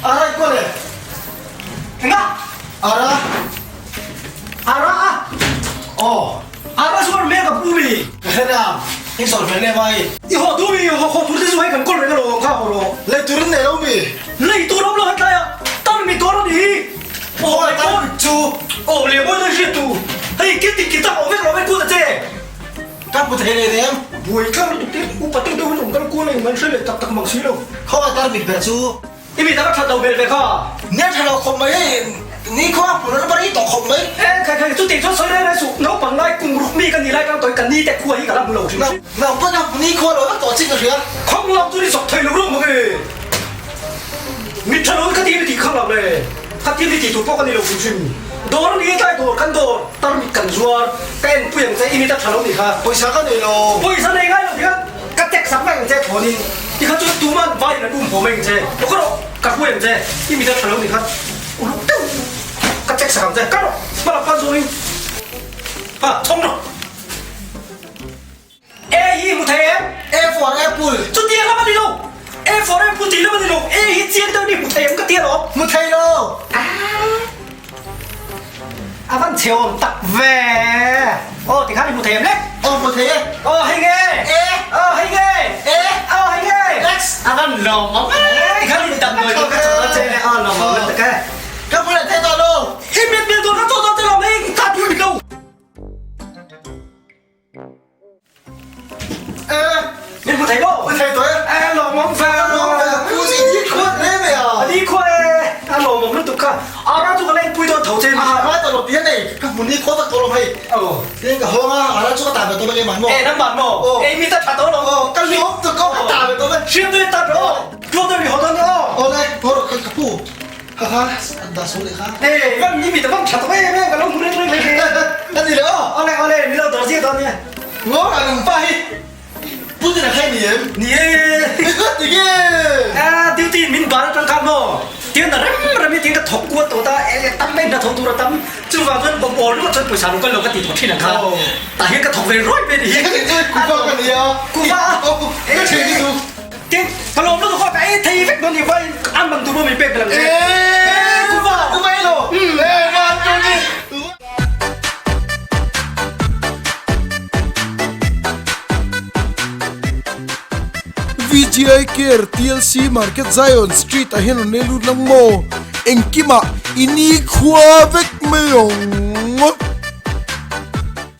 Ara i kual e. Enga? Ara. Ara a? Aw. Ara zuar mek a pu mi. Ka hre na, hei sawi hmel em ai. I haw duh mi, haw haw tur te chu hei kan kawl reng alawm kha haw rawh. Lei tur in nei lo mi. Lei tur awm lo hetlai ah tar mi dawr a ni hi. Aw tar mi chu. Aw le mawi dawn hriat tu. Hei kil tik ki tak awm vek lo vek kut a che. Ka hmu thei leh nem. Buai tlang lutuk te upa deuh deuh in awm kal kual a in an hre leh tak tak mang si lo. Khawngaih tar mit ber chu. I mit a ka that lo hmel ve kha. Nia tha lo khawp mai hei ni khua hmun an va rei tawh khawp mai. E khai khai chutih chuan sawi reng reng suh naupang lai kum ruk mi ka ni lai kang tawi ka ni te khua hi ka la hmu lo hrim hrim. Naupang a ni khua lo vek tawh chin ka hria. Khawng lam chu ni zawk thei lo ruk mak e. Mit tha lo ka ti mi tih khang lam le. Ka ti mi tih tur pawh ka ni lo hrim hrim. Dawr a ni tlai dawr kan dawr tar mit kan zuar ka en pui ang che i mit a tha lo ni kha. Pawisa ka nei lo. Pawisa nei ngai lo ti kha. Ka tek sak mai ang che thawn in ti kha chuan tuman vai in an um haw mai ang che aw ka rawh ka hruai ang che i mit a tha lo ni kha uluk deuh ka check sak ang che ka rawh hma lam pan zawng in ha chhawng rawh A hi hmu thei em? A for apple chutiang lam a ni lo A for apple tih lam a ni lo A hi chiang deuh ni hmu thei em ka ti alawm hmu thei lo A van chhe awm tak ve. Aw tikhan i hmu thei em le? Aw hmu thei e. Aw hei nge? E. Aw hei nge? E. Aw hei nge? X. A van lawm awm e. Tikhan i dam nawi ka chawt a che le. Aw lawm awm lutuk e. Ka hmu leh thei tawh lo. I mit mil tur ka chawt dawn che lawm hei ka tui mit lo. Min hmu thei maw? Hmu thei tawh e. A lawmawm ve. A lawm ve. Pu zi ni khua hle mai a. A ni khua e. A lawmawm lutuk kha. Ara chu ka la inpui dawn tho che. A ngai tawh lo ti a nei. Ka hmu ni khua tak tawh lo hei. Aw. Tin ka hawng a, ara chu ka ta ve tawh mai man maw? E nang man maw? Aw. Ei mi ta tha tawh lo. Aw ka lawm tuk aw ka ta ve tawh mai. Hriam deuh in ta tawh aw. Tluang deuh ni haw dawn aw. Aw le, haw rawh ka pu. Ha ha, an dah sawn leh kha. E van ni mi ta van tha tawh em em ka lo hmu reng reng reng. Ka ni le aw. Aw le aw le, mi lo dawr zia dawn nia. Ngaw ang ang pa hi Pu Dina kha i ni em? Ni e. Ti nge? A duty min bar atang khan maw tian a rem rem hi tiang ka thawk kual tawh ta e tam mai hna thawk tur a tam chuvang chuan bawm awl ringawt chuan pawisa lo kal lo ka ti tawh thin ang kha tah hian ka thawk ve ruai mai ni hi. Kuva ka ni a. Kuva a. Ka thian hi chu. Tin, ka lawm lutuk kha ka ei thei vek dawn ni vai an man tur pawh min pek belh ang che. Eee Kuva! Kuva i lo! Eee man tur ni! VGI Care TLC Market Zion Street ah hian rawn nei lut lang maw? Engkimah i nikhua vek mai ang.